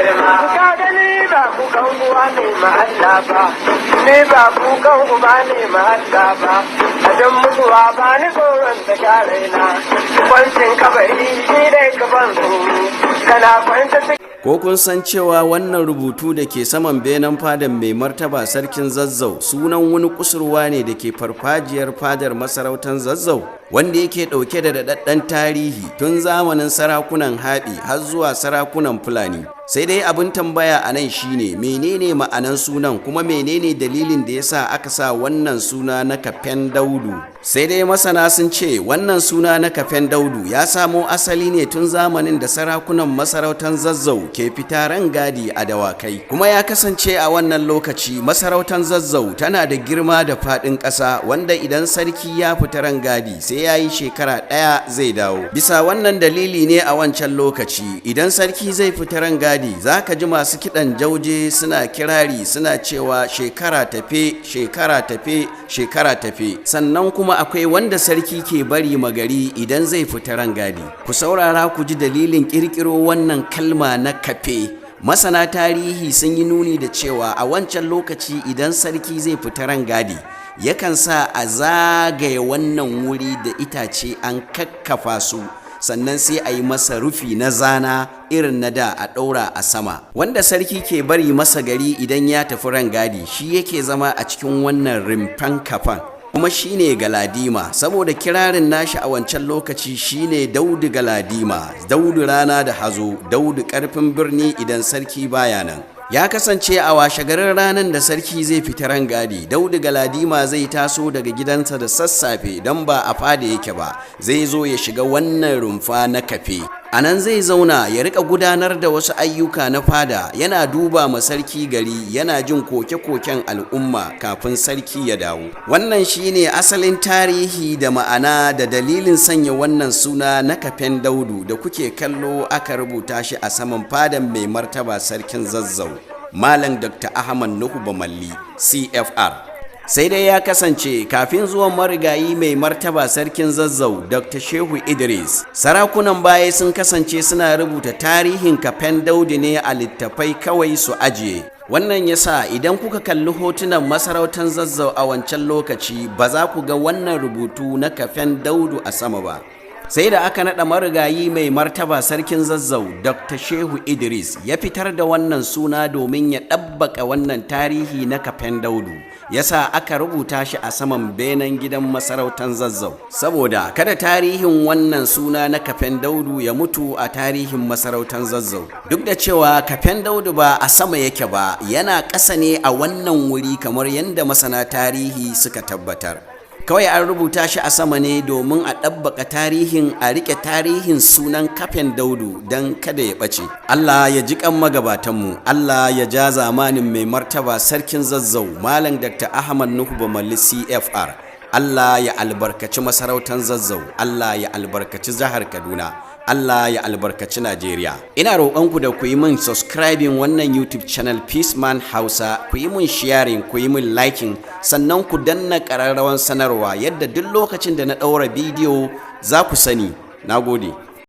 Ka gani, ba kukan uwa ne ma Allah ba, ni ba kukan uba ne ma Allah ba. A don mutuwa ba ni tsoron ta share na. Kwancin kabari shi dai ka ban tsoro. Kana kwance. Ko kun san cewa wannan rubutu da ke saman benen fadan mai martaba Sarkin Zazzau sunan wani kusurwa ne da ke farfajiyar fadar masarautar Zazzau, wanda yake ɗauke da daɗaɗɗen tarihi tun zamanin sarakunan Haɓi har zuwa sarakunan Fulani? Sai dai abin tambaya a nan shine, menene ma'anan sunan, kuma menene dalilin da yasa aka sa wannan suna na Kafen Daudu? Sai dai masana sun ce wannan suna na Kafen Daudu ya samo asali ne tun zamanin da sarakunan masarautar Zazzau ke fita rangadi a dawakai. Kuma ya kasance a wannan lokaci masarautar Zazzau tana da girma da faɗin ƙasa, wanda idan sarki ya fita rangadi sai ya yi shekara ɗaya zai dawo. Bisa wannan dalili ne a wancan lokaci idan sarki zai fita rangadi, za ka ji masu kiɗan jauje suna kirari, suna cewa, "Shekara tafe, shekara tafe, shekara tafe." Sannan kuma akwai wanda sarki ke bari magari idan zai fita rangadi. Ku saurara ku ji dalilin ƙirƙiro wannan kalma na kafe. Masana tarihi sun yi nuni da cewa a wancan lokaci idan sarki zai fita rangadi, yakan sa a zagaye wannan wuri da itace an kakkafa su, sannan sai a yi masa rufi na zana irin na da a ɗaura a sama. Wanda sarki ke bari masa gari idan ya tafi rangadi shi yake zama a cikin wannan rimfan kafan, kuma shine Galadima, saboda kirarin nashi a wancan lokaci shine Daudu Galadima, Daudu rana da hazo, Daudu karfin birni. Idan sarki baya nan, ya kasance a washe garin ranar da sarki zai fita rangadi, Daudu Galadima zai taso daga gidansa da sassafe, don ba a fada yake ba. Zai zo ya shiga wannan rumfa na kafe. A nan zai zauna ya rika gudanar da wasu ayyuka na fada, yana duba ma sarki gari, yana jin koke-koken al'umma kafin sarki ya dawo. Wannan shine asalin tarihi da ma'ana da dalilin sanya wannan suna na Kafen Daudu da kuke kallo aka rubuta shi a saman fadan mai martaba Sarkin Zazzau, Malam Dr. Ahmad Nuhu Bamalli CFR. Sai dai ya kasance kafin zuwan marigayi mai martaba Sarkin Zazzau Dr. Shehu Idris, sarakunan baya sun kasance suna rubuta tarihin Kafen Daudu ne a littafai kawai su ajiye. Wannan yasa idan kuka kalli hotunan masarautar Zazzau a wancan lokaci, ba za ku ga wannan rubutu na Kafen Daudu a sama ba. Sai da aka naɗa marigayi mai martaba Sarkin Zazzau Dr. Shehu Idris, ya fitar da wannan suna domin ya ɗabbaka wannan tarihi na Kafen Daudu, yasa aka rubuta shi a saman benen gidan masarautar Zazzau, saboda kada tarihin wannan suna na Kafen Daudu ya mutu a tarihin masarautar Zazzau. Duk da cewa Kafen Daudu ba a sama yake ba, yana ƙasa ne a wannan wuri, kamar yadda masana tarihi suka tabbatar. Kawai an rubuta shi a sama ne domin a ɗabbaka tarihin, a riƙe tarihin sunan Kafen Daudu don kada ya ɓace. Allah ya ji kan magabatanmu, Allah ya ja zamanin mai martaba Sarkin Zazzau Malam Dr. Ahmad Nuhu Bamalli CFR. Allah ya albarkaci masarautar Zazzau, Allah ya albarkaci jihar Kaduna, Allah ya albarkaci Najeriya. Ina roƙonku da ku yi min subscribing wannan YouTube channel Peaceman Hausa, ku yi min sharing, ku yi min liking, sannan ku danna ƙararrawan sanarwa yadda duk lokacin da na ɗaura bidiyo za ku sani. Na gode.